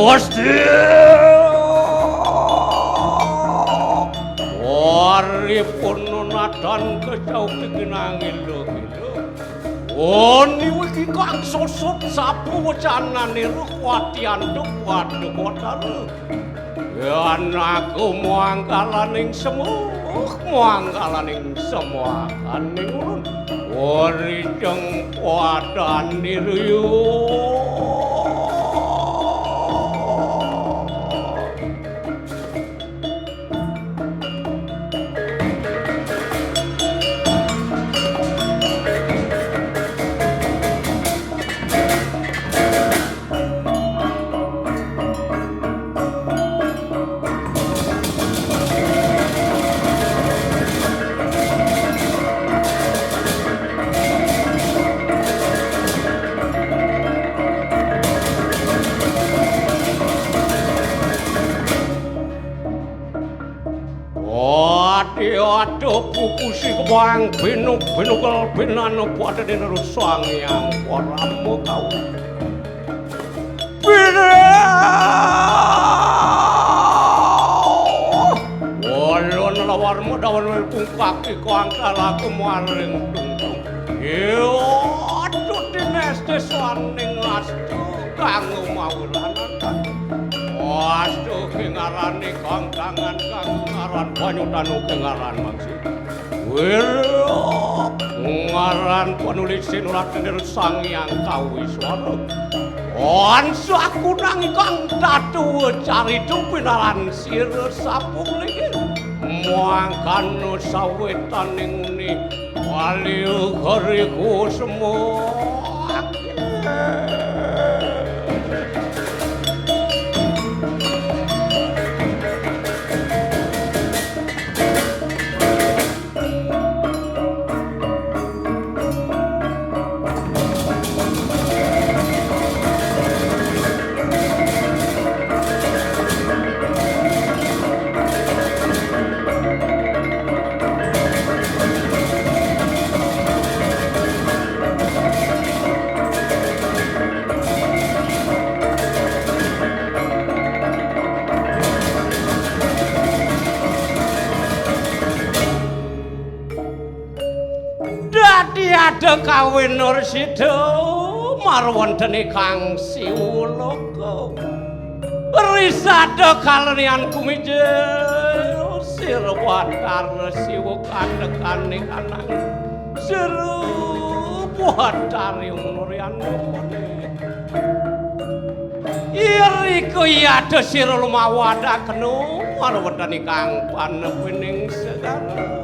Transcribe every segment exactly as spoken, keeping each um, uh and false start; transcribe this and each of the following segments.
Gusti. Waripun natan kesauki kinangil lho. Oni wiki kang sosot sapu wacanane ruh wati anduk waduh kotane. Yan aku muangkalaning semuh, muangkalaning semuakaning ulun. Warijeng wadan niruyu. Ati aduh pupusi kebang binuk binukal binanu pada dina sang yang warama kau. Bina. Walon lawar medawan pungkaki kuangkal aku maring tungtung. Yo, aduh dinesti swaning astu kanggo mawuranan. Astu kingarani kangkangan kanggo ngaran banyu tanu kingaran maksud. Wira ngaran panulis sinurat nir Sang Hyang Kawiswara. Ansa kunang ingkang tatuwa carita pinaran sira sapung linggih. Mangkana sawetaning uni wali gariku semua. Dadi ada kawin nur sida marwantene kang siwulaka. Risada kalenian kumijil sira watar siwa kadekane kanang jero buhatari umurian. Irika yada sira lumawadakena marwetani kang panepining segara.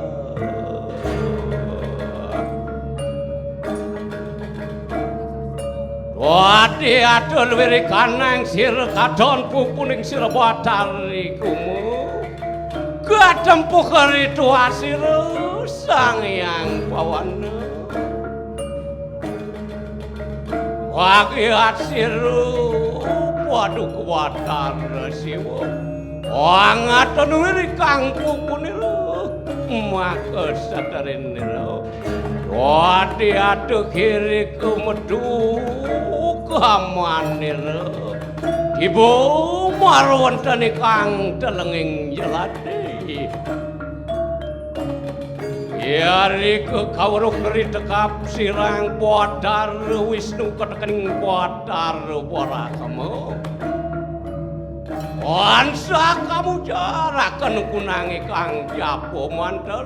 Wadi adul wirikanang sira kadon pupuning sira batari kumu. Gadempuh ritual sira Sang Hyang Pawana. Wagiat siru, waduh kuwatan Siwa. Wangaton wiri kang pupunira, maka sadarenira. Wadi aduh kiri kumedu kamanira. Tiba marwantene kang telenging jelati. Yariku kawruh ngeri tekap sirang Batara Wisnu ketekening Batara Brahma. Ansa kamujaraken kunang ikang japa mantra.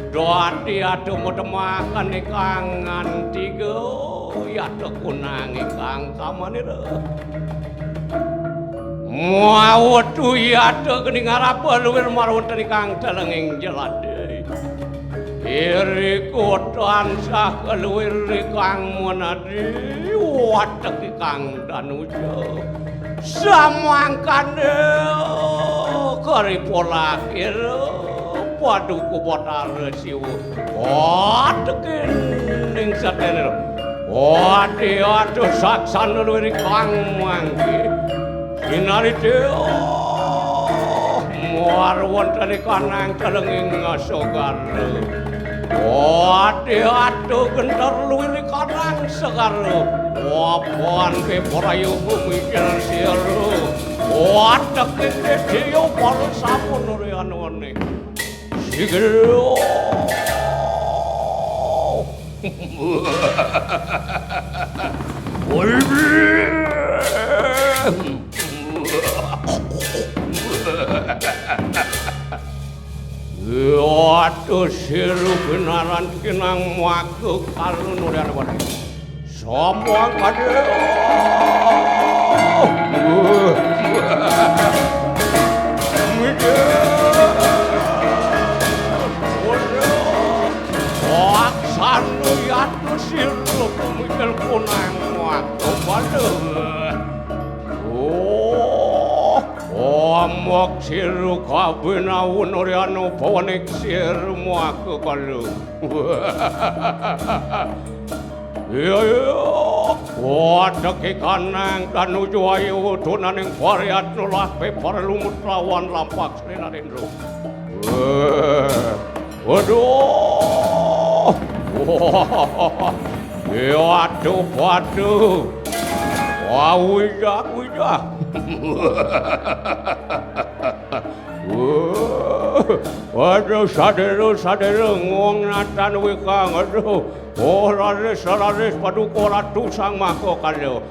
Dadi adu medemaken ikang ngantiga yata kunang ikang kamanira. Mawetu yata geni ngarapa luwir marwenten ikang telenging jelati. Iri kotan sah keluwir ikang menadi watek ikang danuja. Samangkana kari polakir paduka Batara Siwa. Watekin ning satenira. Wadi aduh saksana luwir ikang mangke. Sinarita muar wonten ing kanang telenging ngasogara. Wadi aduh genter luwir Nang sekar. Wapan ke para yuku mikir siru. Watek iki dia para sampun urian wani. Sigel. Waduh, siru benaran kinang maku kalun urian wani. Sombong kadé. Waksana yatu siru pemikir kunang waktu pada. Oh, omok siru kabinaun urianu pawanik siru muaka kalu. Iya, iya. Wadeke kanang tanuju ayu tunaning variat nulah peparlumut lawan lampak Sri Narendra. Wah, waduh. Wah, iya, aduh, waduh. Wah, wijak, wijak. Wah, waduh, sadero, sadero, ngong natan wikang, aduh. Oh, raris, raris, paduka ratu sang maka kala.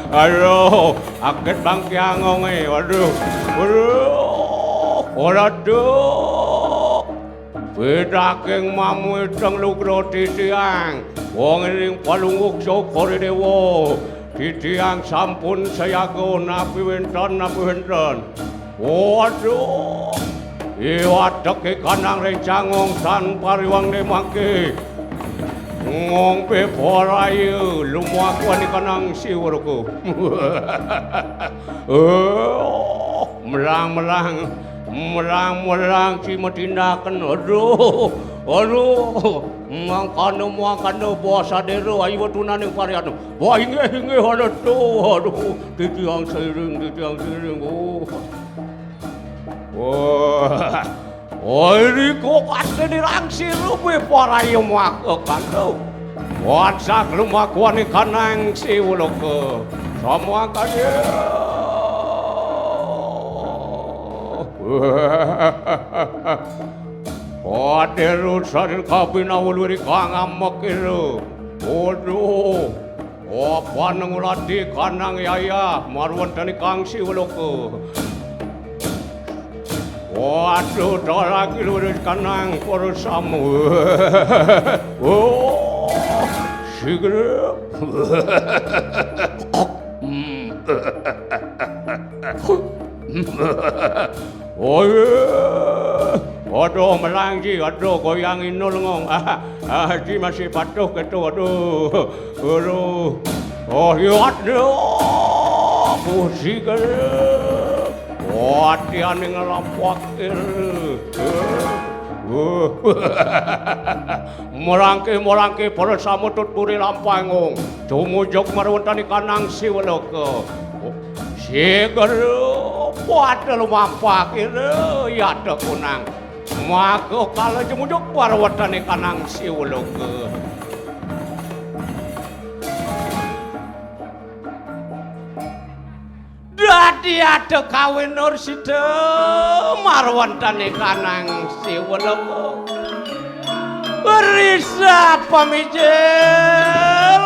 Aduh, aget bangkiang ngongé, waduh. Waduh, oh, ratu. Pidaking mamuiteng lugra titiang, wong ing palungguh Cokor Déwa. Titiang sampun sayaga napi wénten, napi wénten. Waduh. Iwateke kanang rencangong tan pariwang nemake. Ngong peporaya lumakuan ikanang siwruku. Oh, melang-melang, melang-melang si matindaken. Aduh, aduh, mangkana, mangkana, basa dera, ayu wetunaning paryana. Wah, inggih, inggih, aduh, aduh, titiang siring, titiang siring. Oh. Wah. Irika kasteni rang sirupe paraya maka kandha. Wansak lumakuane kanang siwloka. Samangkane. Patirun saring kabinawa luwir kang amekira. Waduh. Wapan ngulati kanang yaya marwentani kang siwloka. Waduh, dalaki luwir kanang para samu. Oh, sigrep. Hmm. Oi. Aduh, melang ji, aduh, goyang inul ngong. Ah, ah, ji masih patuh ketu, aduh. Aduh. Oh, iya, aduh. Pusi ke. Watiane ngelampakir. Merangke-merangke para samutut puri lampangong. Tumujug marwentani kanang siwloka. Siger pada lumampah kira yata kunang. Maka kala jemujug parwetane kanang siwloka. Dadi ada kawin nur sida marwentane kanang siwloka. Risa pamijil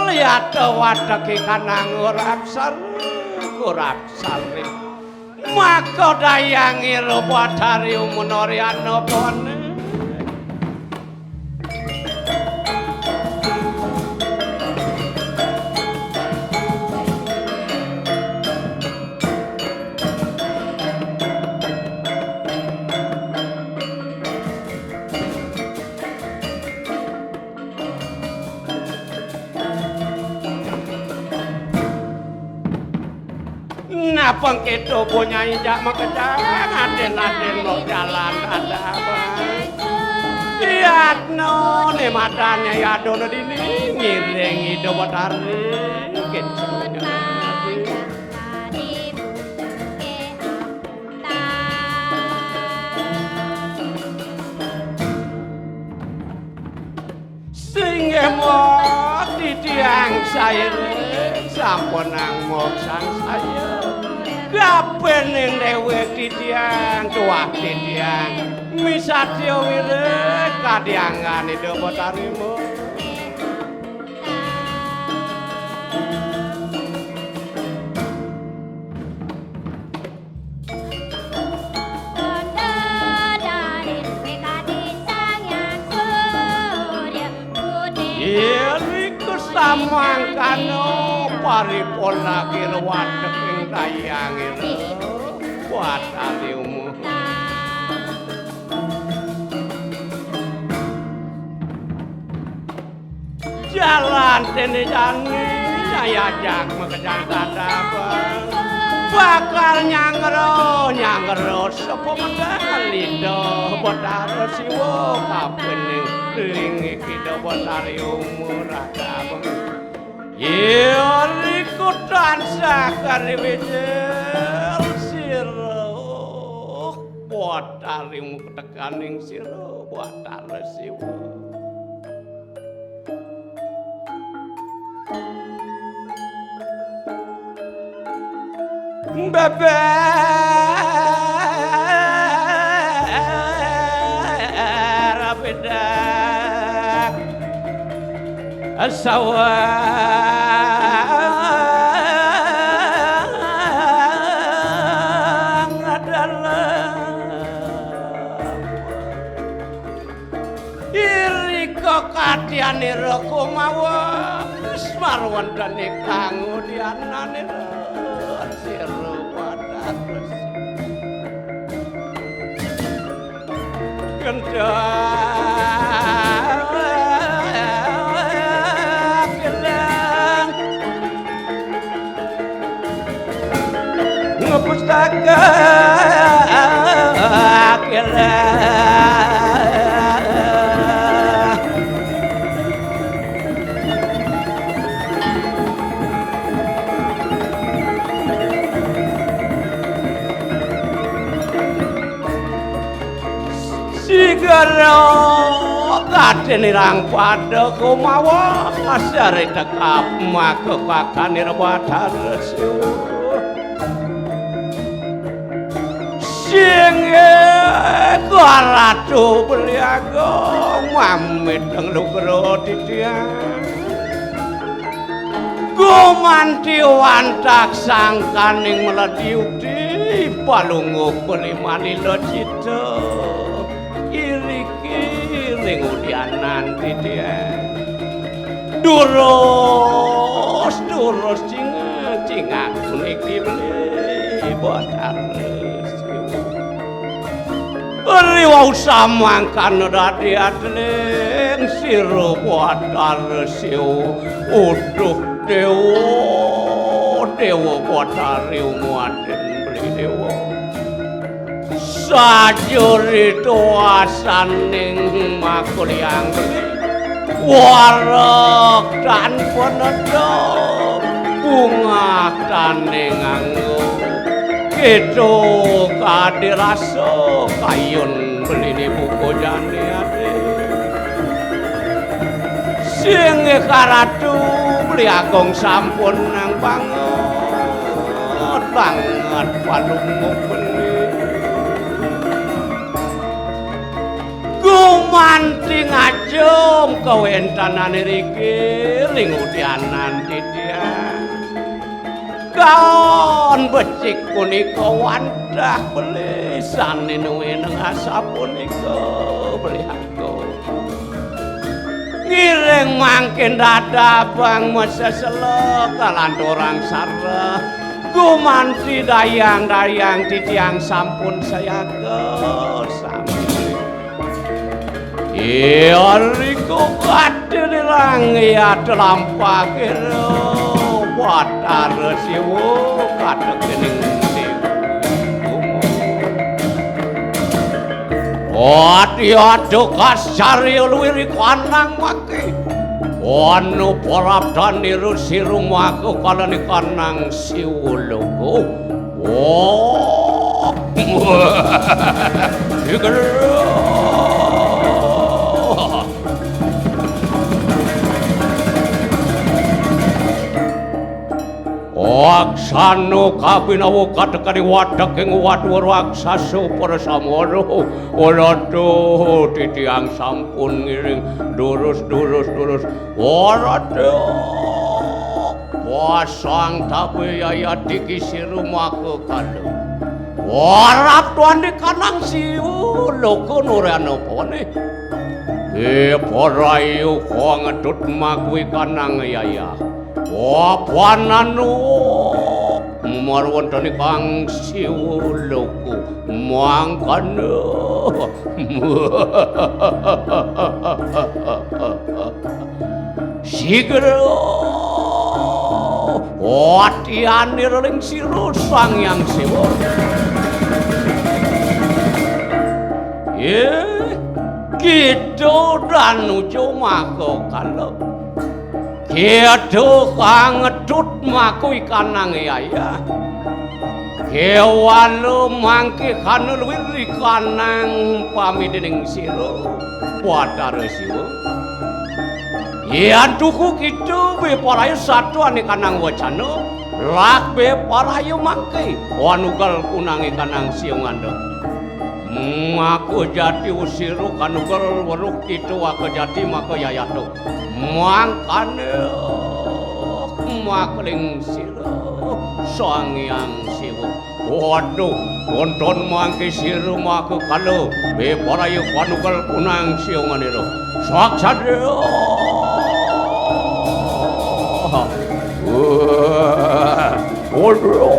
yata watake kanang urap sar, urap Sari. Maka dayang ira Bathari umunori anapane. Napang keto punya injak makejang, aden-aden lo jalan ada apa? Yatno ne matane yadona dini, ngiring ido batari, keto. Saireng sampun angmok sangsaya. Kapening dewek titiang, tuah titiang. Misadya wiréh kadiangan Ida Betari Muh. Yériku samangkana paripurna kira wateking dayang ira. Watari umuh. Jalan tene jani, ayajak makejang kadabang. Bakal nyangro, nyangro sapa medal Ida Betara Siwa kapening linggih Ida Betari Uma kadabang. Yériku tansah kariwijil sira, Betari Uma ketekaning sira, Betara Siwa. Beber bedak sawang adalah. Irika kadyanira kumawa, smarwantane kang udyananira sira wadas. Kendang ilang. Ngepustaka kira. Sigara kadenirang pada kumawa sari tekap maka kakanir Batara Siwa. Sing eka Ratu Beli Agung mamiteng lugra titiang. Gumanti wantak sangkaning meledi ukti palungguh beli manila cita. Iriki ring udyanan titiang. Durus, durus cingak, cingak puniki beli Batara Siwa. Riwau samangkana dadi adling sira Batara Siwa. Uduh Déwa, Déwa Batari Uma Aden Beli Déwa. Sajurita wasaning makuliang beli. Wareg tan paneda, bungah tan nganggo. Kéto kadi rasa kayun belini buka jani ati. Singgih karatu beli agung sampun nang banget, banget palungguh beli. Gumanti ngajum kawéntenan iriki ring udyanan titiang. Kaon becik punika wantah beli sané nuwineng asapunika beli agung. Ngiring mangkin dadabang masesela kalanturang sareng gumanti dayang-dayang titiang sampun sayaga sami. Iya rika kadene langiat lampahira Batara Siwa katekening Dewa. Ati aduh kasari luwiri kanang maki. Anu parabdani rusi rumaku kalani kanang Siwa loko. Wah. Iku. Laksana kabinawa katekaning wateking wadwa raksasa para samara. Waduh, titiang sampun ngiring durus, durus, durus. Waduh, pasang tabe yayatiki sira maka kala. Warap tuan dikanang siwa loka nurana pawane. Iparayu kong tut makwi kanang yaya. Wapananu marwantani kang siwa loka mangkana. Sigra watianira ring sira Sang Hyang Siwa. Ih, kita danuja maka kala. Kita kang tut maka ikanang yaya. Kewala mangke kana luwir ikanang pamidining sira, Batara Siwa. Yan tuku kita beparaya satuan ikanang wacana, lak beparaya mangke wanugal kunang ikanang siunganda. Maka jati usira kanugal weruh kita waka jati maka yayata. Mangkana makling sira Sang Hyang Siwa. Waduh, tonton mangke sira maka kala beparaya panugal kunang siunganira. Saksada. Wah, waduh.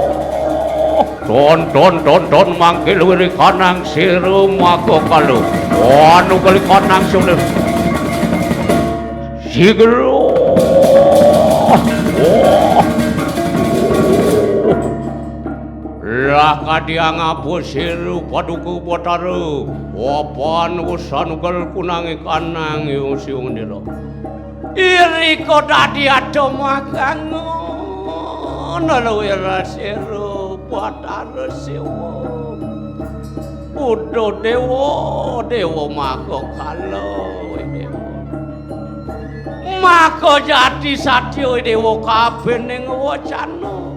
Tonton, tonton mangke luwiri kanang sira maka kala. Panugal kanang siunganira. Sigra. Wah. Lah kadiang apa sira Paduka Batara, wapan usan ugal kunangi kanang siunganira. Irika dadi ada makangon luwira sira Batara Siwa. Uduh Dewa, Dewa maka kala, Dewa. Maka jati satya Dewa kabening wacana.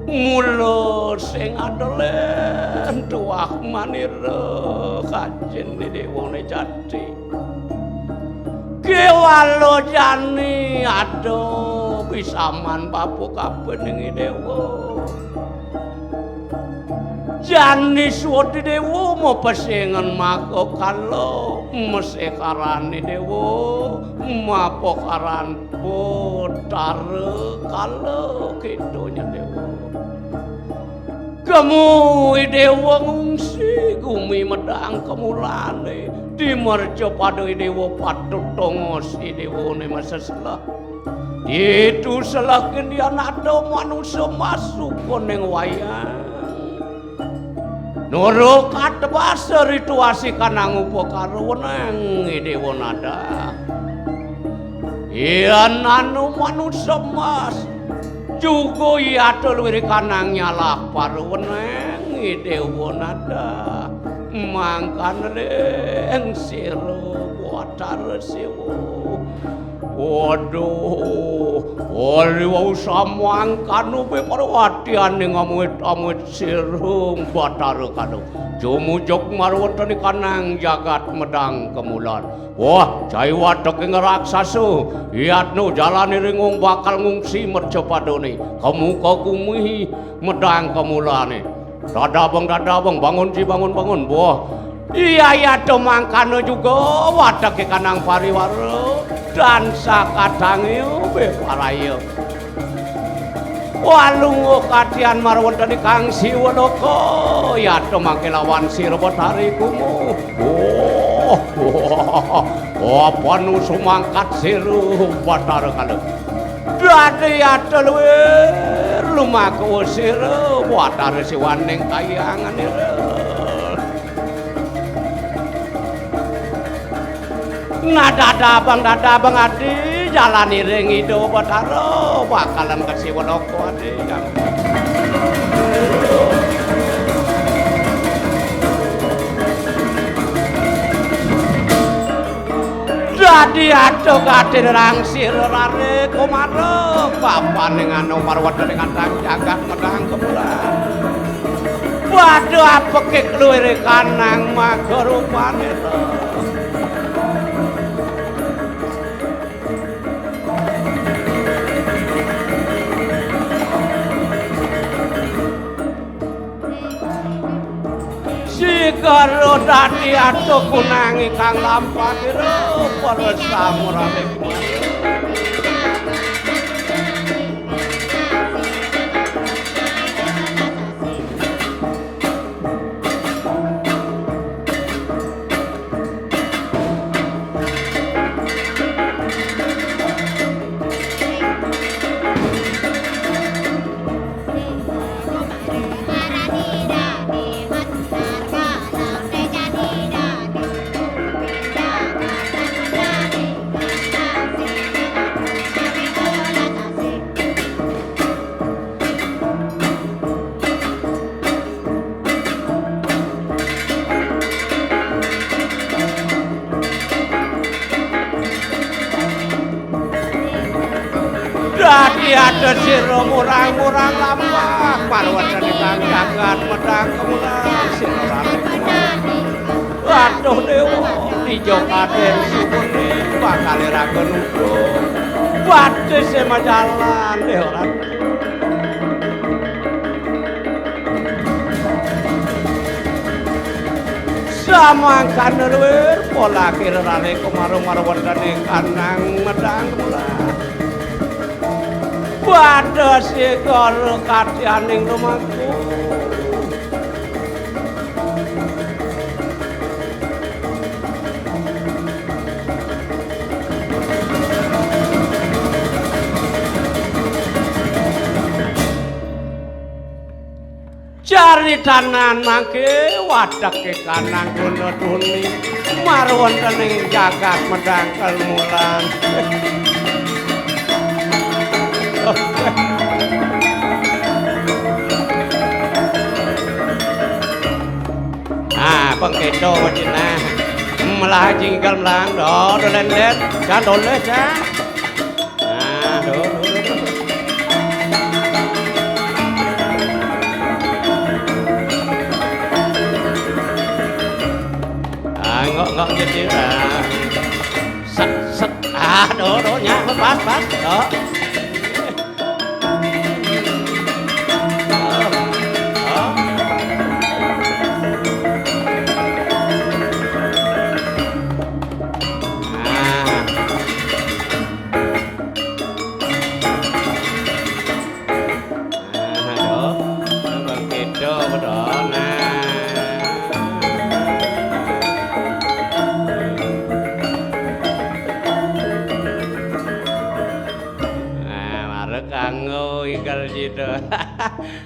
Mula sing adelén tuah manira kajin Dewane jati. Kewala jani ada bisaman bapa kabening Dewa. Jani suwedi Dewa mapesengan maka kala, masekarané Dewa, mapakaran Batara kala kétonya Dewa. Kemu Dewa ngungsi gumi medang kemulané, di mercapada Dewa patut tongos Dewané maseselah. Ditu selekin yan ada manusa masuk koning wayang. Nuruk katebasa rituasi kanang upakara weneng Dewa Nada. Yan anu manusa mas juga yata luwiri kanang nyalah para weneng Dewa Nada. Mangkan ring sira Batara Siwa. Waduh, ari wau samangkana beparwatianing amuit-amuit sira Batara kala. Jumujug marwantani kanang jagat medang kemulan. Wah, cai wateking raksasa, yatna jalane ring wong bakal ngungsi mercapadane. Kemuka gumi medang kemulane. Dadabeng, dadabeng, bangun ji, bangun, bangun. Wah, iya, iya, to mangkana juga wateke kanang pariwara dan sakatangnya beparaya. Walunga katian marwantene Kang Siwaloka, iya, to mangke lawan sira Batari Kumu. Wah, wah, wah, panu sumangkat sira Batara Kala. Dadi yata luwir lumaku sira Batara Siwaning kayanganira. Nah, dadabang, dadabang adi, jalan iring Ida Batara, bakalan ka Siwaloka adi. Tadi aduh kadin rangsir rare kumara, papaning anu marwedene kandang jagat medhang kemulan. Waduh, apekik luwire kanang maga rupane to. Sigara dadi adoh kunang ingkang lampah ira para samurane. Dadi ada sira murang-murang lampah, parwatane kang jagat medhang kemulan sira rame. Waduh dewa, dija kaden suwune bakale raga nudung. Batise majalan deh ora. Samangkana luwir polakir rare kumarung marwendane kanang medhang kula. Wadah segara kadyaning rumangku. Caritanan mangke wadheke kanang guna duni marwontening jagat medhangkel mulan. Ah, pengketo wajina. Melah jinggal melang, do, dolen-dolen. Jan dolen, jan. Ah, do, do, do, do. Ah, ngok, ngok, gitu. Ah. Set, set. Ah, do, do, nyak, pas, pas. Do. Nah, marek kanggo inggal sida.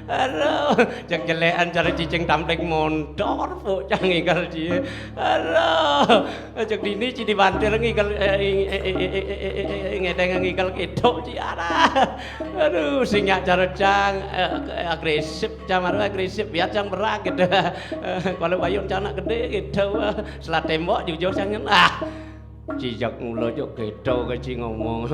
Aduh, cek jelekan cara cicing tampling montor, Bu, cang inggal sida. Aduh, cek dini cidi bantir nginggal, eh, ing-, eh, eh, eh, eh, eh, eh, ngedeng nginggal kedok, ci, arah. Aduh, sing nyak cara cang, eh, agresif, cang marek agresif, biar cang berang gitu. Kalau bayun cang nak gede gitu. Selat tembok jujur cang ngen. Ah. Ci jak mula jak keto ke ci ngomong,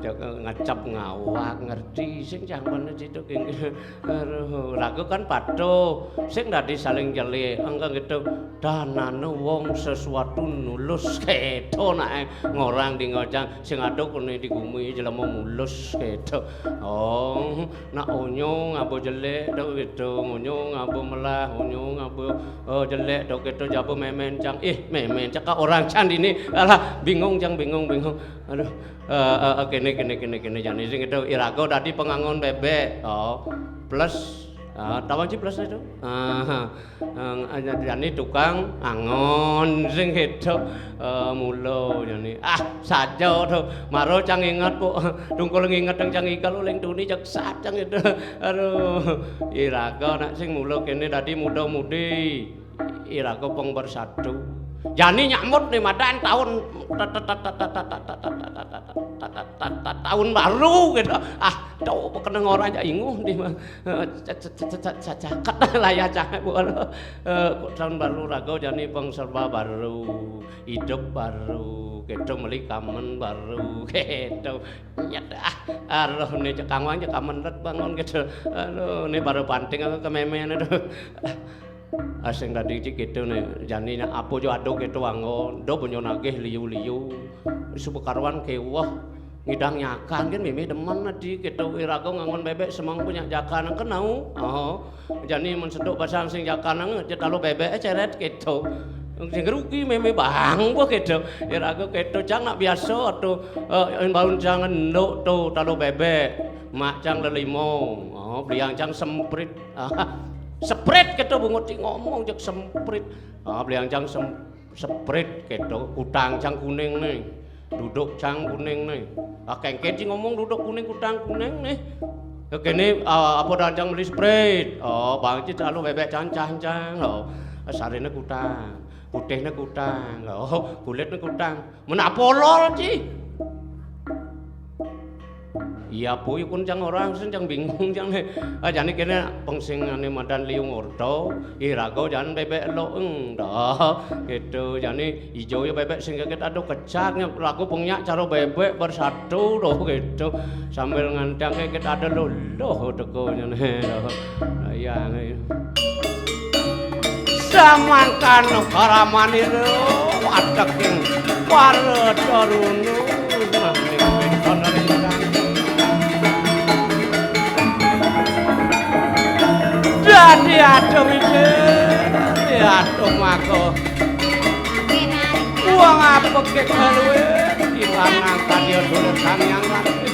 jak ngecap ngawak, ngerti sing cah kono citu kengke. Aduh, lagu kan patuh, sing dadi saling jelik, engke gitu. Danane wong sesuatu nulus keto nak ngorang di ngojang, sing aduh kene di gumi jelema mulus keto. Oh, nak onyong abo jelek dak gitu, onyong abo melah, onyong abo, oh, jelek dak gitu, jabo memen cang. Ih, memen cekak orang can dini. Alah, bingung cang, bingung, bingung. Aduh, eh, eh, eh, kene, kene, kene, kene, jane sing itu iraga dadi pengangon bebek. Oh, plus. Ah, tawang ci plus itu. Ah, eh, jane tukang angon sing itu. Eh, mula jane. Ah, saja to. Maro cang inget kok. Tungkul nginget cang ikel uling tuni cek sat cang itu. Aduh, iraga nak sing mula kene dadi muda-mudi. Iraga pengbersatu. Jani nyambut nih madan tahun tahun baru gitu. Ah, tuh keneng orang aja inguh nih mah. Caket lah ya cah bu. Eh, tahun baru rago jani pang serba baru, hidup baru, gitu meli kamen baru, gitu. Nyet ah, aduh nih cekangwang cekamen ret bangun gitu. Aduh, nih baru panting aku ke meme nih tuh. Ah, sing dadi iki gitu nih, jani nek apa jo ado gitu anggo, ndo benyo nagih liu-liu. Wis karuan keweh. Ngidang nyakan kan meme demen adi gitu, iraga ngangon bebek semeng punya jakan kenau. Oh. Jani men seduk basang sing jakan nang cetalo bebek ceret gitu. Sing rugi meme bang gua gitu. Iraga gitu cang nak biasa atau eh, baun cang nduk tuh talo bebek. Mak cang lelimo. Oh, beliang cang semprit. Ah, seprit gitu bungut cik ngomong cek semprit. Ah, beliang cang sem- seprit gitu, kutang cang kuning nih. Duduk cang kuning nih. Ah, kengken cik ngomong duduk kuning kutang kuning nih. Kene ah, apa dan cang beli sprit. Oh, bang cik selalu bebek cang cang cang. Oh, sarine kutang, putihne kutang. Oh, kulitne kutang. Menapa lol cik? Iya, Bu, ikun cang orang sen cang bingung cang ne. Ah, jani kene pengsingane madan liung orto, iraga jan bebek elok eng dah. Gitu, jani ijo ya bebek sing keket ada kecak nyak lagu pengnyak cara bebek bersatu doh gitu. Sambil ngantang keket ada luluh teko nyene doh. Iya, iya. Samangkana paramanira wateking para taruna. Dadi adoh iki, adoh mako. Wong apeke kaluwe, dipangan kadya dulur Sang Hyang Ratu.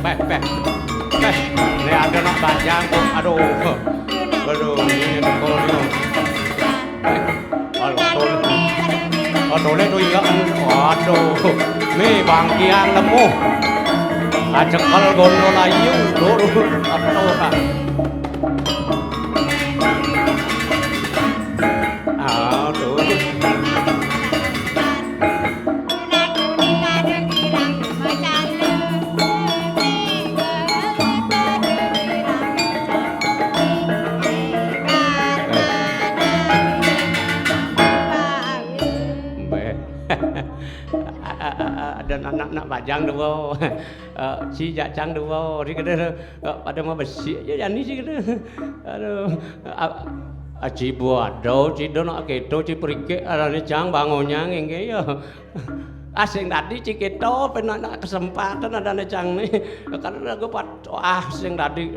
Peh, peh. Peh, nek ada nak bajang kok. Aduh. Aduh, ini teko ni. Aduh, tole. Aduh, tole tu iya. Aduh. Ni bangkian temu. Acekel gondol ayu. Lurus. Aduh. Aduh. Mbeh. Ada anak-anak bajang dua. Eh, si jacang dua. Di kene eh, pada mau besi aja jani sih kene. Aduh. Ah, ah, ci buado, ci dono keto, ci perikik arane cang bangonya ngengge ya. Ah, sing dadi ci keto penak kesempatan adane cang ni. Karena aku pat ah sing dadi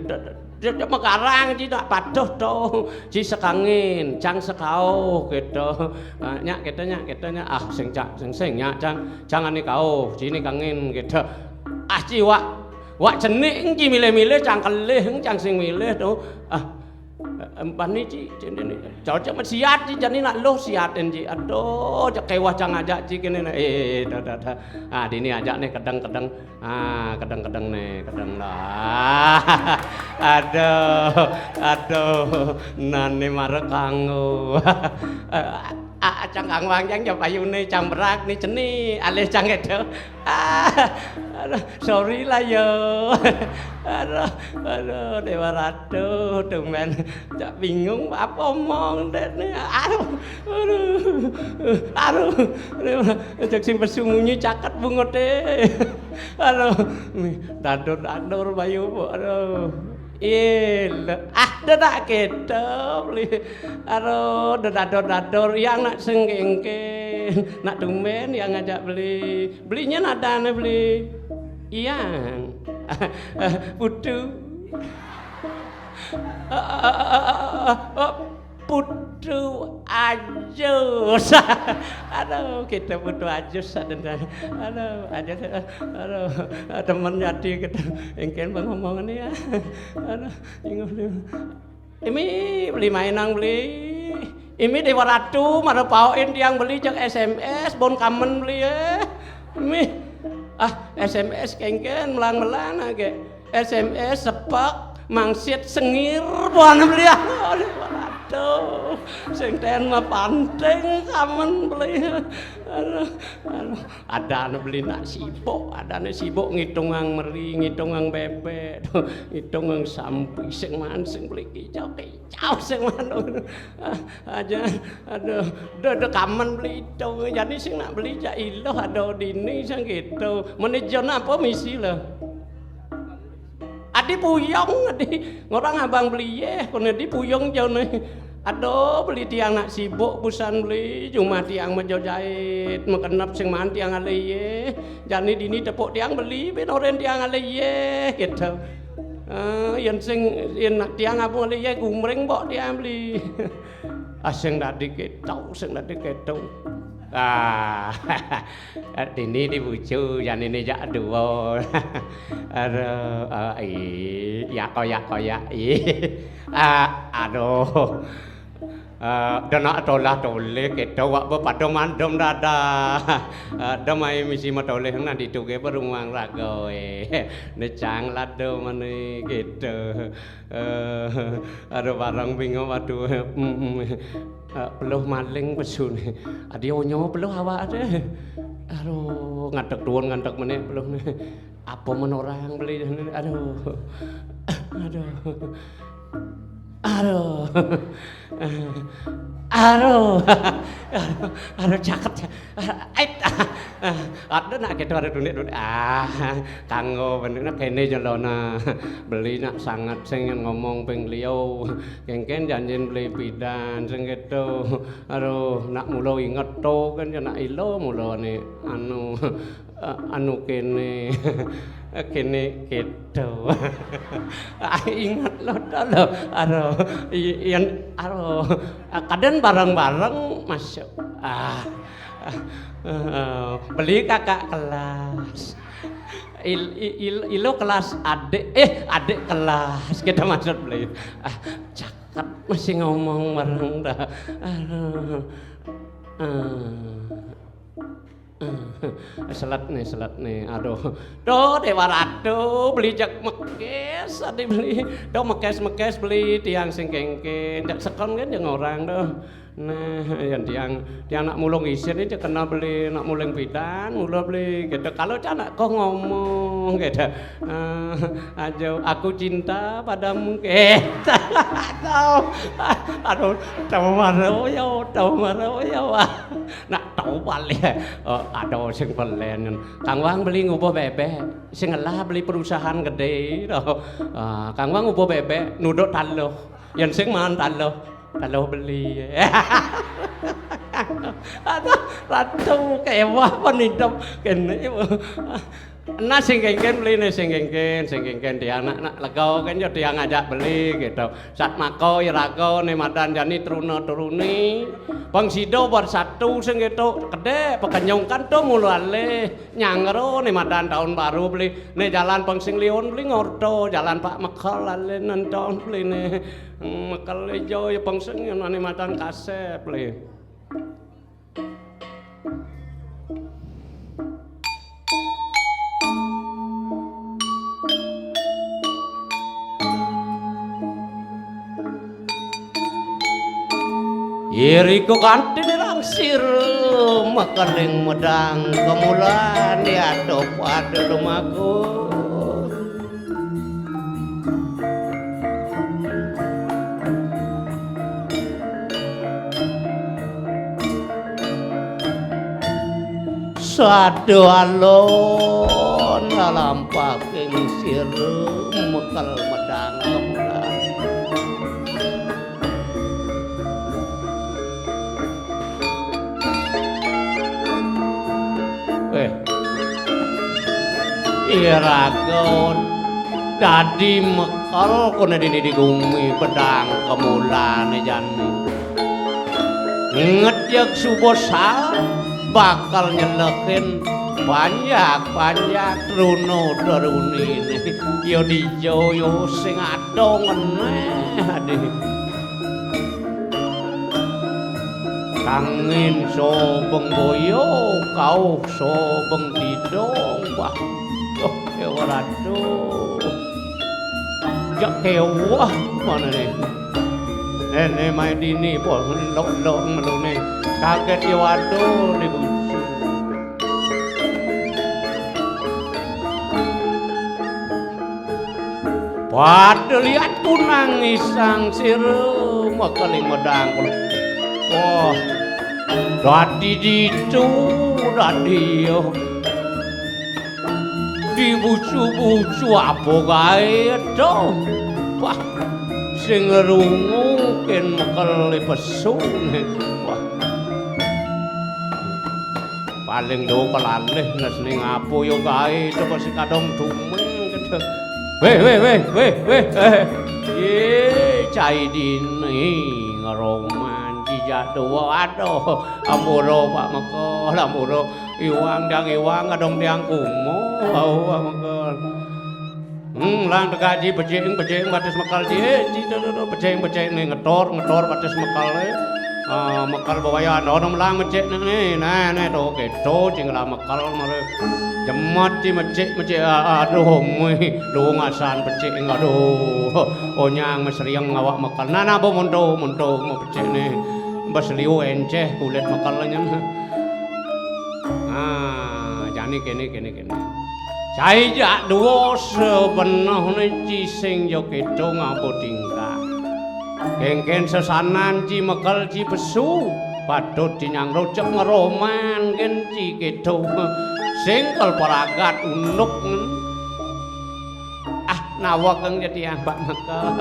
dia, dia mekarang ci nak patuh to. Ci sekangin, cang sekauh gitu. Ah, nyak kita nyak kita nyak ah sing cak sing sing nyak cang cang ane kauh, ci ni kangin gitu. Ah ci wak wak cenik ci milih-milih cang kelih cang sing milih to. Ah Empani ci, ci ni, ni. Cocok men siat ci jani nak loh siat en ci. Aduh, cek kewah cang ajak ci kene ne. Eh, dah, dah, dah. Ah, dini ajak ne kedeng-kedeng. Ah, kedeng-kedeng ne, kedeng dah. Aduh, aduh. Nane marek kanggo. Ah, ah, cang kang wang cang jam payune cang berak ni ceni, alih cang itu. Ah, aduh, sorry lah yo. Aduh, aduh, Dewa Ratu, tumben. Cak bingung apa omong dek ni. Aduh, aduh, aduh, Dewa, cak sing bersembunyi caket bungut deh. Aduh, mi, dadur-dadur bayu, aduh. Il, ah, dah tak kita beli. Aduh, dah dadur-dadur, yang nak sengkengken, nak tumben yang ngajak beli. Belinya nadane beli. Iyang. Putu. Putu Ajus. Aduh, kita putu Ajus sadendang. Aduh, Ajus. Aduh, temen nyadi kita. Engken pengomongane ya. Aduh, inguh. Imi beli mainang beli. Imi Dewa Ratu mara paokin tiang beli cek S M S bon kamen beli eh. Imi. Ah, S M S kéngkén melang-melang aké. S M S sepek mangsit sengir buana beli. Aduh, sing ten mah panting kamen beli. Aduh, aduh. Ada anu beli nak sibuk, ada anu sibuk ngitungang meri, ngitungang bebek, ngitungang sampi, sing man, sing beli kicau, kicau, sing man. Ah, aja, aduh, do, do kamen beli itu. Jadi sing nak beli jak iluh ada dini sing gitu. Meni jana apa misi lah? Adi puyung, adi ngorang abang beli yeh, kono di puyung jana. Aduh, beli tiang nak sibuk busan beli, cuma tiang mejo jahit, mekenep sing man tiang alih yeh. Jani dini tepuk tiang beli, ben oren tiang alih yeh, gitu. Eh, yen sing, yen nak tiang abang alih yeh, gumring bok tiang beli. Ah, sing dadi keto, sing dadi keto. Ah, dini dibucu, janine jak dua. Aduh, ah, ih, ya koyak-koyak, ih. Ah, aduh. Ah, denak tolah toleh, keto wak be pada mandem dada. Ah, demai misi matoleh, nah dituge berumang raga, eh. Necang lado mane, gitu. Eh, aduh, barang bingung, aduh, mm, mm, eh, peluh maling pesune. Adi onyo peluh awak ade. Aduh, ngadeg tuun, ngadeg menek peluh ne. Apa men orang beli ne? Aduh. Aduh. Aduh. Aduh. Aduh, aduh, caket. Ait. Ada nak gitu, ada dunik-dunik. Ah, kanggo bener nak kene jelona. Beli nak sangat sing ngomong ping liu. Kengken janjin beli pidan sing gitu. Aduh, nak mulo inget to kan ya nak ilo mulo ne anu, eh, anu kene. Kene gitu. Ah, inget lo to lo. Aduh, i-, yen, aduh, ah, kadang bareng-bareng masuk. Ah, ah, eh, beli kakak kelas. Il-, i-, il-, ilo kelas adik, eh, adik kelas. Kita maksud beli. Ah, caket masih ngomong bareng dah. Aduh. Ah. Selat nih, selat nih. Aduh. Tuh, Dewa Ratu, beli jak mekes, adi beli. Tuh, mekes-mekes beli tiang sing kengken. Jak sekon kan yang orang tuh. Nah, yang tiang, tiang nak mulung isin aja kenal beli, nak mulung pidan, mula beli. Gitu. Kalau cak nak kok ngomong, gitu. Eh, aja, aku cinta padamu. Eh, tahu. Aduh, tahu marah ya, tahu marah ya, wah. Nak tahu paling. Eh, ada sing pelen. Kang Wang beli ngubuh bebek, sing ngelah beli perusahaan gede. Ah, Kang Wang ngubuh bebek, nuduk taluh. Yang sing man taluh, taluh beli. Aduh, ratu kewah penidam kene. Nah, sing kengken beli nih, sing kengken, sing kengken tiang nak, nak lega kan ya tiang ngajak beli gitu. Sat mako iraga ne madan jani truna turuni. Pang sida bersatu sing gitu, kedek pekenyung kan to mula alih. Nyangro ne madan tahun baru beli. Ne jalan pang sing liun beli ngorto, jalan Pak Mekel alih nonton beli ne. Mekel ijo ya pang sing ne madan kasep beli. Iriko kanthi nirang sira makaring medang kemulane adoh pada lumaku. Sada alon lampah ing sira mekel medang kemedang. Eh. Iraga dadi mekel kone dini di gumi pedang kemulane jani. Ngejek suba sal bakal nyelekin panjak-panjak truna terunine. Ya dija ya sing adong neh adi. Angin sobeng boyo, kauh sobeng tidong, wah, oh, Dewa Ratu. Jak kewah mana nih? Nenek mai dini pol lok-lok melune. Kaget ya waduh di bucu. Padha liat kunang isang sira makaling medang. Wah, dadi ditu, dadi ya. Dibucu-bucu apa gae to? Wah, sing ngrungu ken mekel pesune. Wah. Paling do kelalih nes ning apa ya gae to kok sing kadong dumeng gedhe. Weh, weh, weh, weh, weh. Eh. Ye, cai dini ngeroman jijak dua. Aduh, ampura Pak Mekol, ampura. Iwang dang iwang kadong tiang kumo. Au, Pak Mekol. Hmm, lang tegak ji becik, becik batis Mekol ji. Eh, ji tu, tu, tu, becik, becik ni ngetor, ngetor batis Mekol, eh. Ah, Mekol bawayan. Ono melang becik ni, ni. Nah, ni tu, gitu, jing lah Mekol mare. Jemet ji becik, becik. Ah, aduh, mui, lu ngasan becik, aduh. Onyang mesriang awak Mekol. Nah, nah, bo munto, munto, mau becik ni. Bas liu enceh kulit Mekol nyen. Ah, jani kene, kene, kene. Cai jak dua sebenehne ci sing ya kidung apa tingkah. Kengken sesanan ci Mekol ci pesu, patut ci nyang rojek ngeroman ken ci kidung. Sing kal paragat unduk. Ah, nawakeng ya tiang Pak Mekol.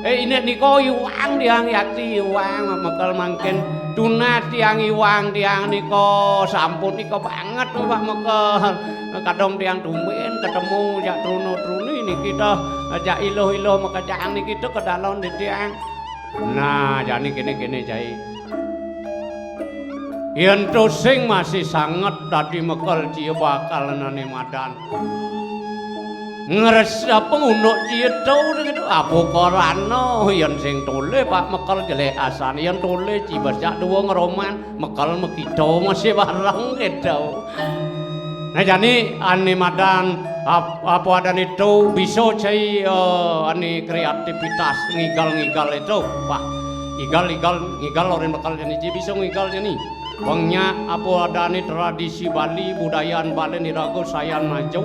Eh, inek nika iwang tiang yakti iwang Pak Mekol mangkin. Tunat tiang iwang tiang nika sampun nika banget Pak Mekol. Kadong tiang tumben ketemu jak truna-truni niki to, jak iluh-iluh makejang niki to kedalon di tiang. Nah, jani kene-kene jai. Yen to sing masih sanget dadi Mekol cia bakal nane madan. Ngresep ngunduk cia to gitu. Apa korano yen sing tole Pak Mekol jelek asane yen tole ci bas jak dua ngeroman. Mekol mekito masih bareng gitu. Nah, jani ane madan ap-, apa adane to bisa cai, eh, ane kreativitas ngigal-ngigal itu. Wah, igal-igal, ngigal oren Mekol jani ci bisa ngigal jani. Wong nyak apa adane tradisi Bali, budayan Bali niraga sayan maju.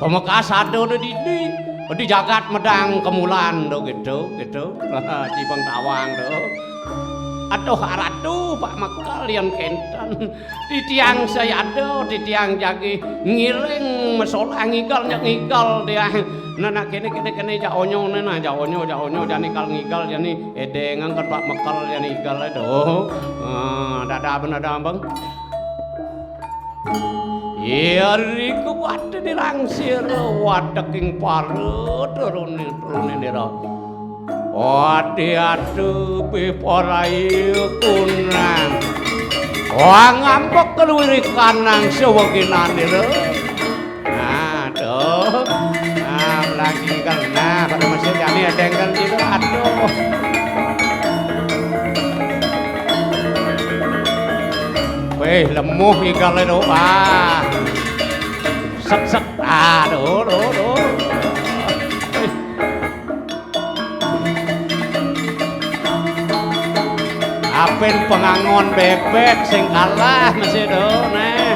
Pemekas ada di dini, di jagat medang kemulan do gitu, gitu. Ci Bang Tawang do. Aduh, aratu Pak Mekol yen kenten. Titiang sayada, titiang jagi ngiring masolah ngigal nyak ngigal tiang. Nah, nah, kene, kene, kene, jak onyo, nah, nah, jak onyo, jak onyo, jani kal ngigal, jani edeng angkat Pak Mekol, jani igal, aduh. Ah, dada bener dah, Bang. Ya, riku wate dilangsir, wateking para, turune, turune nira. Wadi adu piporai kunang. Wah, ngampek keluwiri kanang seweginane lho. Aduh. Nah, lagi kena pada masih jani ada yang gitu. Aduh. Weh, lemuh igale lho. Ah. Sek, sek. Aduh, duh, duh. Apen pengangon bebek sing kalah mesti do neh.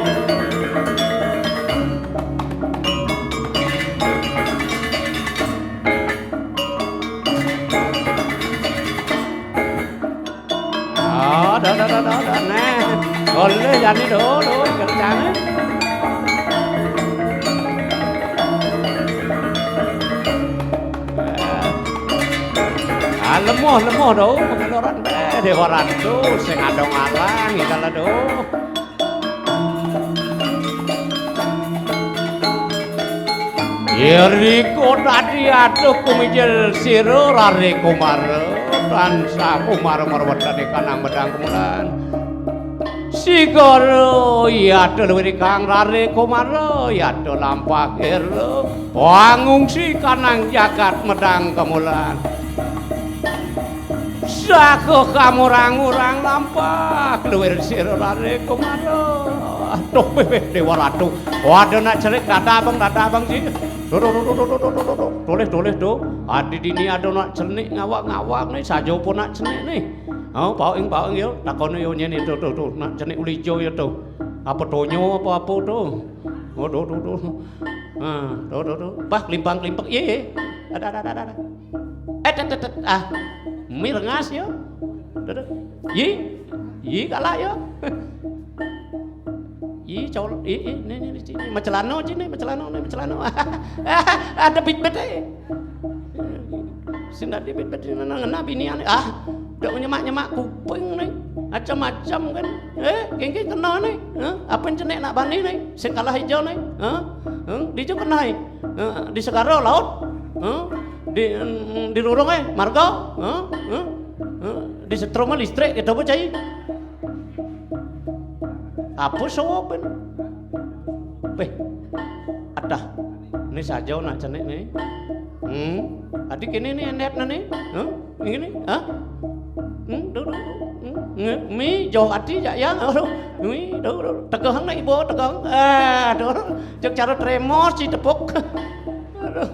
Oh, do, do, do, do, do, neh. Boleh jani do, do, kerjane. Ah, lemoh, lemoh do, pengeluaran, eh, Dewa Ratu, sing adong alang, kita lah do. Iriko dadi aduh kumijil sira Rare Kumara, tansah Kumara marwedane kanang medang kemulan. Sigara yata luwih kang Rare Kumara, yata lampah kira, pangungsi kanang jagat medang kemulan. Dago kamurang-urang lampah luwir sira rare Kumara. Aduh, weh, weh, Dewa Ratu. Waduh, nak celik, dadah abang, dadah abang, sih. Duh, duh, duh, duh, duh, duh, duh, duh, duh. Toleh, toleh, duh. Adi dini ada nak cenik ngawak-ngawak nih, saja pun nak cenik nih. Oh, paing, paing ya. Takone yo nyen itu, tuh, tuh. Nak cenik ulijo ya, tuh. Apa tonyo, apa-apa, tuh. Oh, duh, duh, duh. Ah, tuh, tuh, tuh. Bah, kelimpang-kelimpang. Iya, iya. Ada, ada, ada, ada. Eh, tet, tet, tet. Ah, mi rengas ya. Tuh, tuh. Yi, yi, galak ya. Yi, col, yi, yi, nih, nih, nih, sini. Macelano, sini, macelano, nih, macelano. Ada bit-bit, eh. Sing dadi bit-bit, ngena, ngena binian. Ah, dak nyemak-nyemak kuping nih. Macam-macam kan. Eh, geng-geng kena nih. Hah? Apa yang cenek nak bani nih? Sing kalah ijo nih. Hah? Hah? Di jo kena, eh. Hah? Di segara laut. Hah? Di, mm, di rurung, eh, marga. Hah? Hah? Hah? Di setrum listrik, kita apa cai? Apa sopin? Beh, adah. Ini saja nak cenik nih. Hmm. Adi kene nih, enet nih. Hah? Ini nih, hah? Hmm, duh, duh, duh. Hmm. Nge-, mi jauh adi jak ya. Aduh. Mi, duh, duh. Tegah nak ibu, tegah. Aduh. Jek cara tremos si tepuk. Aduh.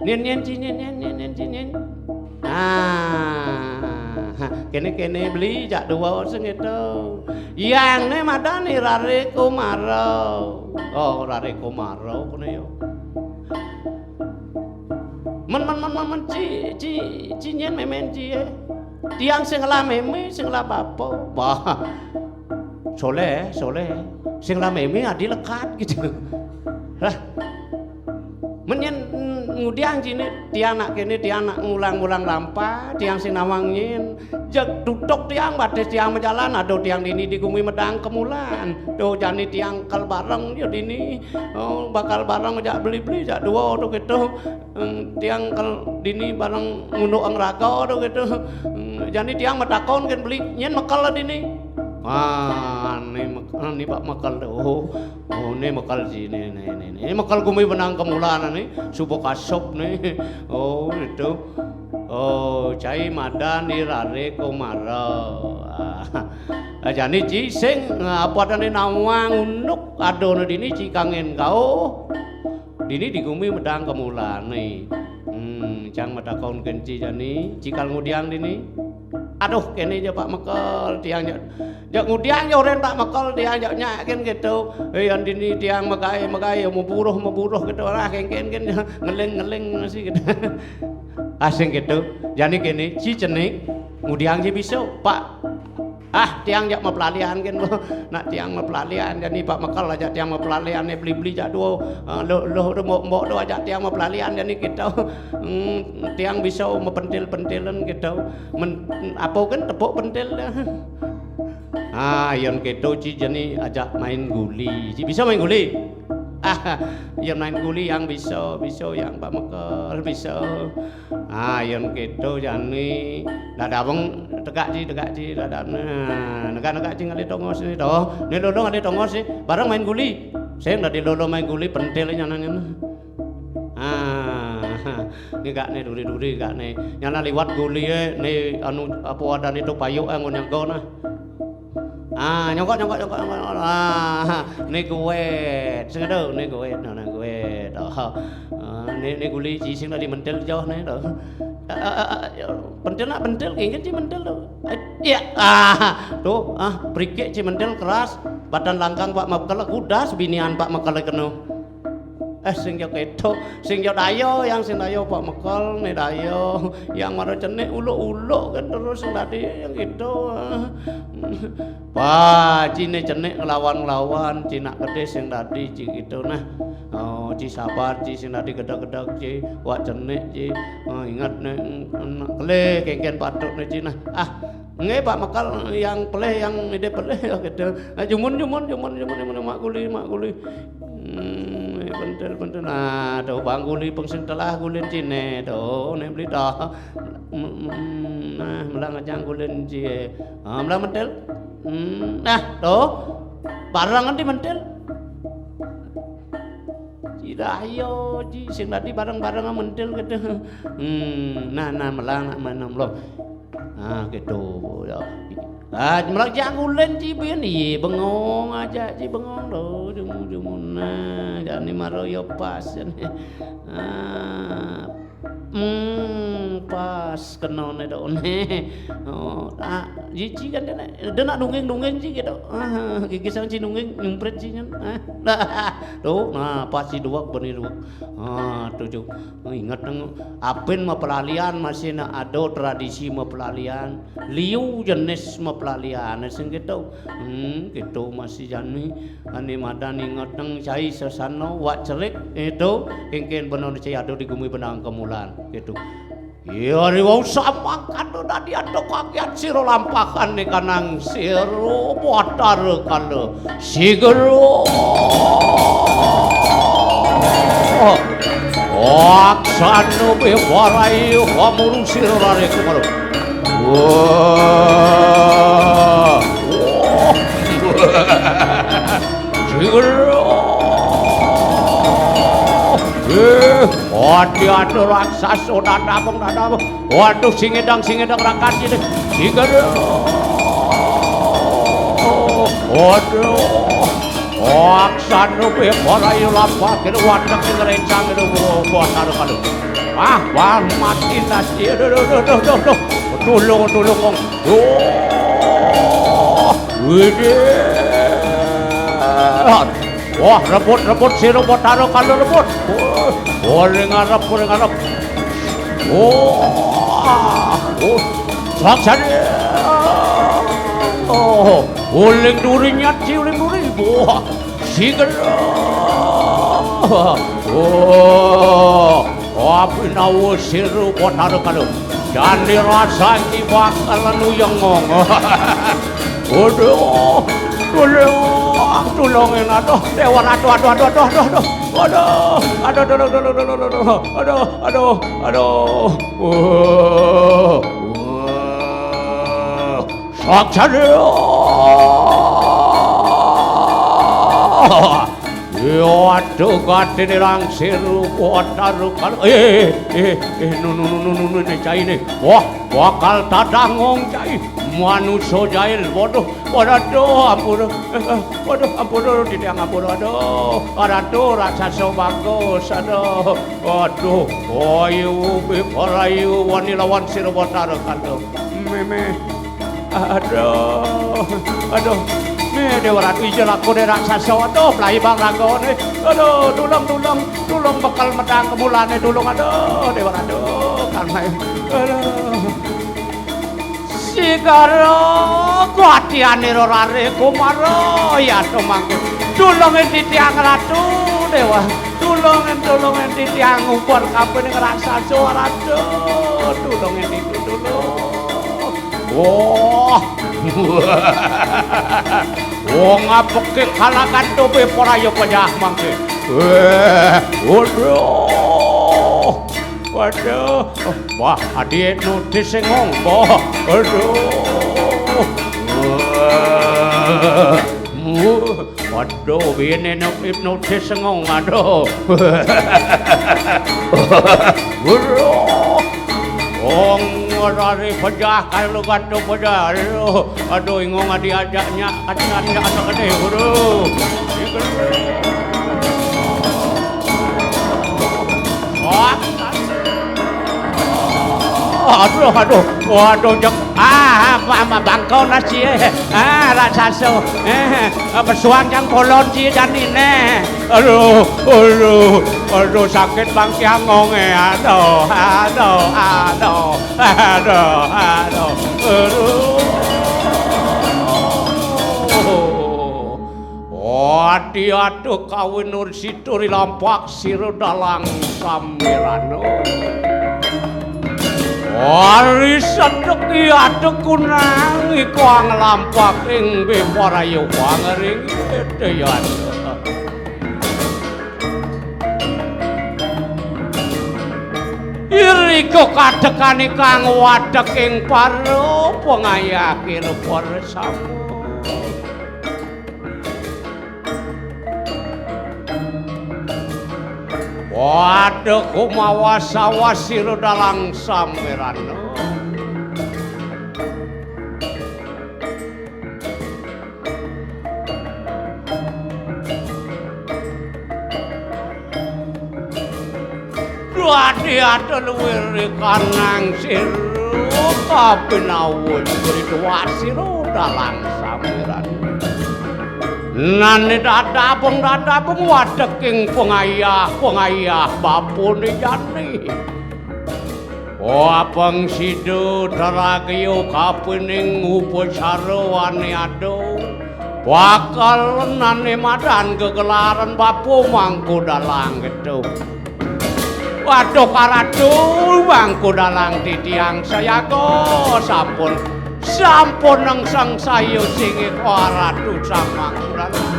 Nyen, nyen, ci, nyen, nyen, nyen, nyen, ci, nyen. Ah, kene, kene beli jak dua sing itu. Yang ne madani rare Kumara. Oh, rare Kumara kene yo. Men, men, men, men, men, ci, ci, ci nyen memen ci, eh. Tiang sing ngelah meme, sing ngelah bapa. Wah. Soleh, soleh. Sing ngelah meme adi lekat gitu. Lah. Men yen, mm, ngudiang sini, tiang nak kene, tiang nak ngulang-ngulang lampah, tiang sing nawang nyen. Jeg tutuk tiang, batis tiang majalan, aduh tiang dini di gumi medang kemulan. Duh, jani tiang kel bareng, ya dini. Oh, bakal bareng jak beli-beli, jak dua tu gitu. Hmm, tiang kel dini bareng ngunduk ang raga tu gitu. Hmm, jani tiang matakon kan beli, nyen mekel dini. Wah, ni mek-, ni bak mekel tu. Oh, oh, ni mekel sini, ni, ni, ni. Ni mekel gumi benang kemulan ni. Subuh kasup ni. Oh, itu. Oh, cai madan di rare Kumara. Ah, jani ci sing, apa adane nawang unduk, adone dini ci kangen kau. Dini di gumi medang kemulane. Hmm, cang matakon kenci jani, cikal ngudiang dini. Aduh, kene ja Pak Mekel, tiang ja, ja ngudiang ja oren Pak Mekel, tiang ja nyakin gitu. Eh, yang dini tiang megai, megai, meburuh, meburuh gitu. Lah, kengken, ken, ngeling, ngeling, masih gitu. Asing gitu. Jani kene, ci cenik, ngudiang ci bisa, Pak. Ah, tiang jak mapelalian kan, nak tiang mapelalian, jani Pak Mekel aja tiang mapelalian, ni beli-beli jak dua, eh, lo, lo, lo, mbok, mbok, lo aja tiang mapelalian, jani kita, hmm, tiang bisa mapentil-pentilan kita. Men-, apa kan tepuk pentil dah. Ah, yang kita ci jani ajak main guli. Ci bisa main guli? Ah, yang main guli yang bisa, bisa yang Pak Mekel, bisa. Ah, yen keto jani, dadah wong tegak ji, tegak ji, dadah. Nah, negak-negak ji ngalih tongos ni to. Ni lolo ngalih tongos ni, bareng main guli. Sing dadi lolo main guli pentil nyanan-nyanan. Ah, ni gak ni duri-duri gak ni. Nyana liwat guli e, ni anu apa wadane to payuk e, ngon nyaga nah. Ah, nyongkok, nyongkok, nyongkok, nyongkok. Ah, ni kuwet. Sing ada, ni kuwet, nah, ni kuwet. Oh. Ah, ni, ni guli ji sing dadi mentil jauh ni, to. Ah, ah, ah, ah, pentil nak pentil, kengken ji mentil to. Eh, iya. Ah, to, ah, perikik ji mentil keras. Badan langkang Pak Mekel, kudas binian Pak Mekel keno. Eh, sing ya keto, sing ya dayo, yang sing dayo Pak Mekel ni dayo, yang mara cenik uluk-uluk kan terus sing dadi yang keto. Wah, cine cenik ngelawan-ngelawan, cinak gede sing dadi ci gitu nah. Oh, ci sabar, ci sing dadi gedeg-gedeg, ci wak cenik, ci. Oh, ingat nek, mm, nak kelih kengken patut nih, ci nah. Ah, nggih, Pak Mekel, yang pelih, yang ide pelih, ya gitu. Ah, jumun, jumun, jumun, jumun, jumun, mak guli, mak guli. Hmm, pentil, pentil. Nah, to bang guli peng sing telah gulin cine to, nek beli to. Hmm, hmm, nah, melang ajang gulin cie. Ah, melang mentil. Hmm, nah, to. Barang nanti mentil. Dah, ayo, Ji, sing dadi bareng-bareng mentil gitu. Hmm, nah, nah, melang, nak mana, melang. Ah, gitu, ya. Ah, melang janggulen, Ji, ben, iya, bengong aja, Ji, bengong, loh, jemu, jemu, nah, jani maro, ya, pas, jani. Ah, hmm, pas, kenone, dok, ne. Oh, ah, Ji, Ji, kan, dia nak, dia nak dongeng-dongeng, Ji, gitu. Ah, gigi sang, Ji, dongeng, nyumprit, Ji, kan. Ah, tuh, nah, pas, Ji, duak, beni, duak. Ah, tuh, Jo. Inget nang apin mapelalian masih nak ado tradisi mapelalian. Liu jenis mapelalian sing gitu. Hmm, gitu masih jani. Ani madan inget nang cai sesano wak cerik itu kengken bener cai ado di gumi benang kemulan gitu. Iya, riwau samangkana dadi ado kagian sira lampahan ning kanang sira Batara Kala. Sigera. Aksana bebarai pamuru sira rare kumara. Wah. Wah. Sigera. Eh, ati-ati raksasa dadabung dadabung. Waduh, singedang, singedang rakan sini. Sigera. Waduh. Aksana bebarai lapak kene wadah sing rencang itu, Batara Kala. Ah, wah, mati nasi. Aduh, aduh, aduh, aduh, aduh. Tulung, tulung, Kong. Wah, widih. Wah, rebut, rebut, sira Batara Kala rebut. Wah, ora ngarep, ora ngarep. Wah, oh, saksane. Oh, uling duri nyat, si uling duri. Wah, sigera. Oh, abinawa sira Batara Kala. Jani rasane bakal nuyengong. Aduh, tulung, tulungin, aduh, Dewa, aduh, aduh, aduh, aduh, aduh, aduh, aduh, aduh, aduh, aduh, aduh, aduh, aduh, aduh, aduh, aduh, aduh, aduh, wah, wah, saksane. Waduh, gatine langsir, waduh, kal-, eh, eh, eh, nu, nu, nu, nu, nu, nu, ne, cai, ne. Wah, bakal tadangong, cai. Manusa jail, waduh, waduh, ampun. Eh, eh, waduh, ampun, titiang ampun, aduh. Waduh, raksasa bagus, aduh. Waduh, ayu, bebarayu, wani lawan sira Batara Kala. Meme. Aduh, aduh. Meh, Dewa Ratu, ija lakune raksasa. Aduh, plai bang ragane. Aduh, tulung, tulung, tulung bekel medang kemulane, tulung. Aduh, Dewa Ratu, karena, aduh. Sigara kuatiane rare kumara, ya to mangke. Tulungin titiang Ratu, Dewa. Tulungin, tulungin titiang ubar kapining raksasa, Ratu. Tulungin itu, tulung. Wah. Wong apeke kalakan tobe poraya pejah mangke. Eh, waduh. Waduh. Wah, adi hipnotis sing ngombo. Waduh. Wah. Waduh, bine hipnotis sing ngombo. Waduh. Waduh. Wong ngarani pejah, kalu bantu pejah. Aduh, aduh, ingong adi ajak nyak, kacang nyak anak gede, guru. Wah. Aduh, aduh, waduh, jek. Ah, apa, apa, bangkau nasi, eh. Ah, raksasa. Eh, apa suang yang kolon si dan ini. Aduh, aduh, aduh, sakit bang kiang ngonge. Aduh, aduh, aduh, aduh, aduh, aduh. Ati atuh kawin nur situ rilampak sira dalang samirana. Ari sedek ati kunang iku anglampak ing beparayu pangering. Irika kadekane kang wadek ing para pengayakir para sampun. Waduh, kumawas-awas sira dalang samirana. Dadi ada luwir kanang sira kapinawut, beri tuas sira dalang samirana. Nane dadabeng, dadabeng wadeking pengayah, pengayah bapane jani. Wapeng sida taragya kapining upacara wane ada. Bakal nane madan gegelaran bapa Mangku Dalang gitu. Waduh, karatu Mangku Dalang titiang sayaga sampun, sampun nengseng sayu singih karatu Sang Mangku Dalang.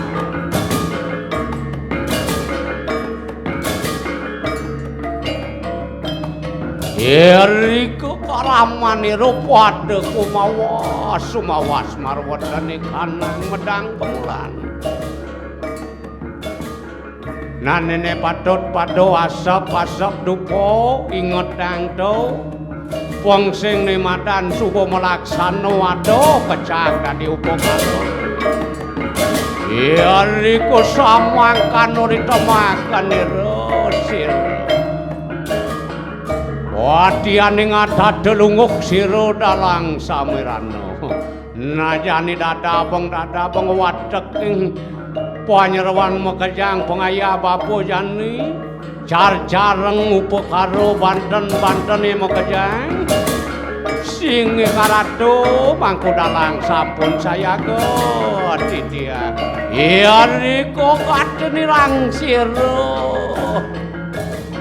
Irika kalamanira pada kumawas, sumawas marwedane kanang medang kemulan. Nanene patut pada asep-asep dupa, ingetang to. Wong sing nimadan suba malaksana ada kecak dadi upakara. Irika samangkana ritemaken ira sira. Wadianing adada lungguh sira dalang samirana. Najane dadabeng, dadabeng wateking panyerwan makejang pangayah bapa jani. Car-careng upakara banten-bantene makejang. Singih karatu Mangku Dalang sampun sayaga titiang. Irika katene rangsira.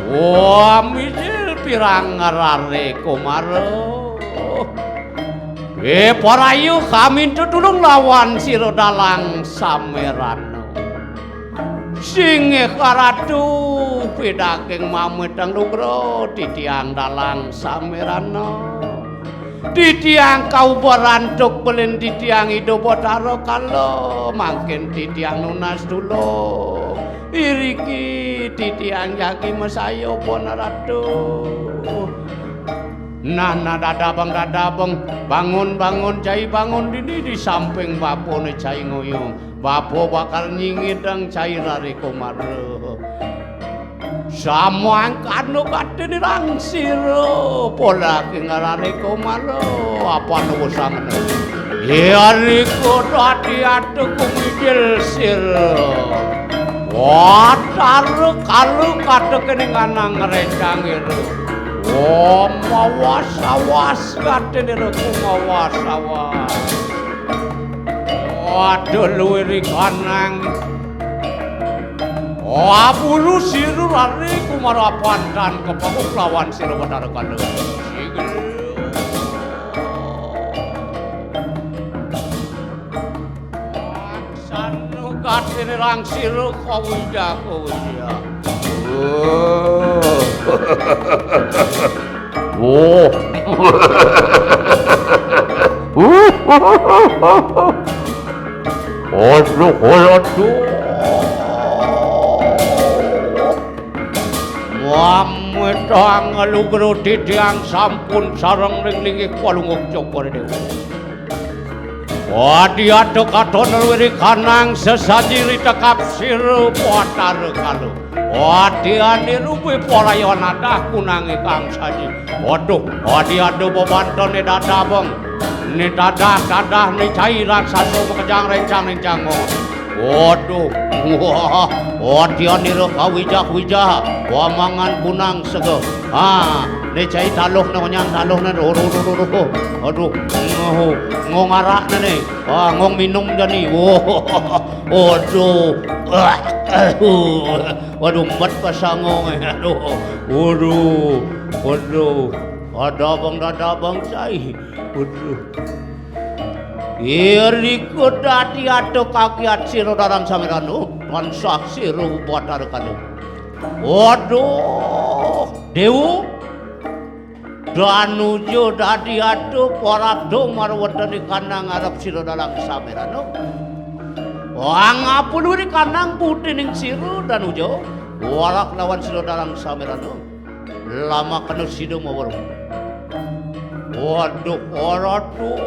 Wah, mijil pirang ngrare Komara. Eh, parayu kaminta tulung lawan sira dalang samirana. Singih karatu pidaging mamitang lugra titiang dalang samirana. Titiang kaubaran tuk belin titiang Ida Batara Kala, mangkin titiang nunas tulung. Iriki titiang jagi masaya pun ratu. Nah, nah, dadabeng, dadabeng, bangun, bangun, cai bangun dini di samping bapane cai nguyung. Bapa bakal nyingidang cai rare Komara. Samangkana katene rangsira, polake ngarane Komara, apane wusangene. Irika dadi atuh kumijil sira. Watara kalu katekening anang rencang ira. Om mawas-awas katene kumawas-awas. Waduh, luwiri kanang. Waburu sira rare Kumara pantan kepenguk lawan sira Batara Kala. Sanu katene rangsira kawija, kawija. Oh. Aduh, aduh. Wamitang lugra titiang sampun sareng ring linggih Palungguh Cokor Dewa. Wadiata katon luwiri kanang sesaji ritekap sira Batara Kala. Wadiane rupi porayon adah kunang ikang saji. Waduh, wadiata bebantone dadabeng. Ni dadah, dadah, ni cai raksasa makejang rencang-rencang. Waduh, wah, wadianira kawijak-wijak, wamangan kunang sega. Ha, ni cai taluh ne onyan taluh ne, duh, duh, duh, duh, duh. Aduh, ngong, ngong arak ne ni. Ha, ngong minum jani. Wah, waduh. Waduh, embet pasangong. Aduh, waduh, waduh. Dadabeng, dadabeng cai. Waduh. Irika dadi ada kagiat sira dalang samirana, tansah sira Batara Kala. Waduh, Dewa. Danuja dadi ada parabda marwedane kanang arep sira dalang samirana. Wang apa luwiri kanang butining sira Danuja? Warak lawan sira Dalang Samirana. Lamakana sida maweruh. Waduh, ora tuh,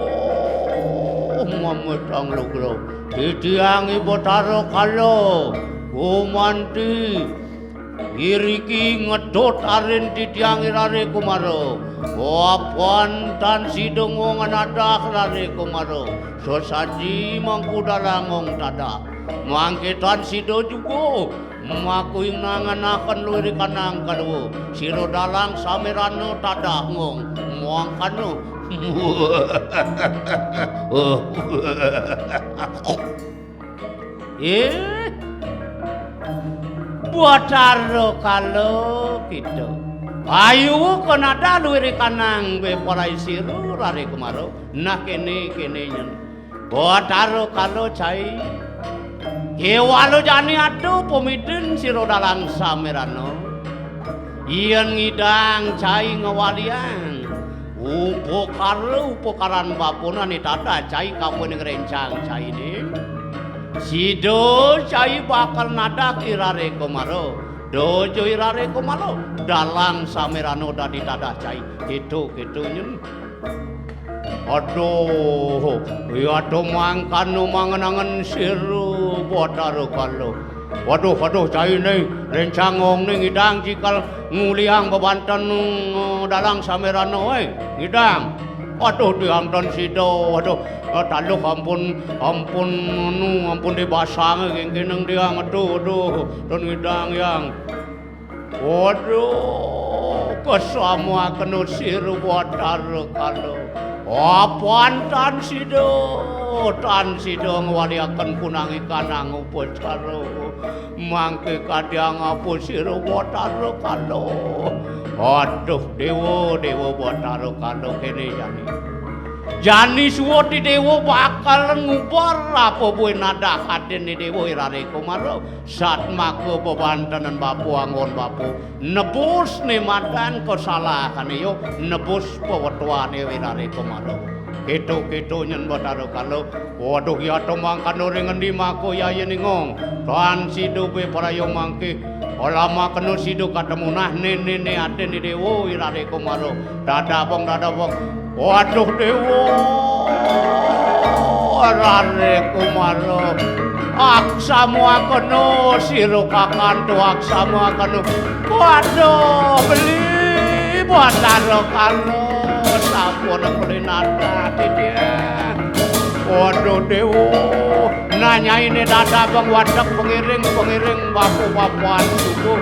mametang lugra. Titiang Ibu Tara Kala, gumanti iriki ngedot arin titiang Irare Kumara. Wapan tan sida ngong nadah Rare Kumara. Sesaji mangku dalang ngong tadah. Mangke tan sida juga. Makuing nangan akan luwiri kanang kadua. Sira Dalang Samirana tadah ngong. Mangkana. Eh, Batara Kala kita. Ayu kena dah luwiri kanang be parai sira Rare Kumara. Nah, kene, kene nyen. Batara Kala cai. Kewala jani ada pamidin sira Dalang Samirana. Yen ngidang cai ngwaliang upakara, upakaran bapane tadah cai kapaning rencang caine. Sida cai bakal nadah Irare Kumara. Dojo Irare Kumara. Dalang Samirana dadi tadah cai. Keto, keto nyen. Aduh, ya to mangkana mangen-angen sira Batara Kala. Waduh, waduh, caine rencang ngong ne ngidang cikal nguliang bebanten, eh, Dalang Samirana, eh, ngidang. Waduh, dianten sida, waduh, eh, taluh ampun, ampun anu, ampun dibasang kengkeneng diang, aduh, aduh, ten ngidang yang. Waduh, kasama kena sira Batara Kala. Apan tan sida, tan sida ngwaliaken punang ikanang upacara. Mangke kadiang apa sira Batara Kala. Aduh, dewa, dewa Batara Kala kene jani. Jani suwati dewa bakal ngubar apa buin nadah adine dewa Irare Kumara. Satmaka bebantenan bapa anggon bapa, nebus ne madan kasalahane yo, nebus pawetuane Irare Kumara. Keto-keto nyen Batara Kala. Waduh, ya to mangkana ring endi maka yaye ningong. Tan sida be paraya mangke. Alamakana sida katemu nah nene ne adine dewa Irare Kumara. Dadabong, dadabong. Waduh, dewa Rare Kumara. Aksama kena sira kakanto, aksama kena. Waduh, beli Batara Kala. Sampun beli nata titiang. Waduh, dewa. Nanyaine dadabong wadek pengiring, pengiring bapu-bapuan suku.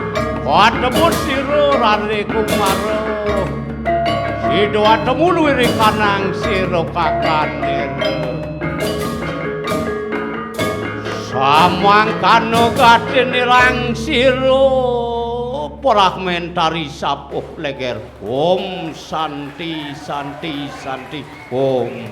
Katemu sira Rare Kumara. Sida atemu luwiri kanang sira kakanira. Samangkana gatinirang sira pragmentari sapuh leger. Om Santi, Santi, Santi. Om.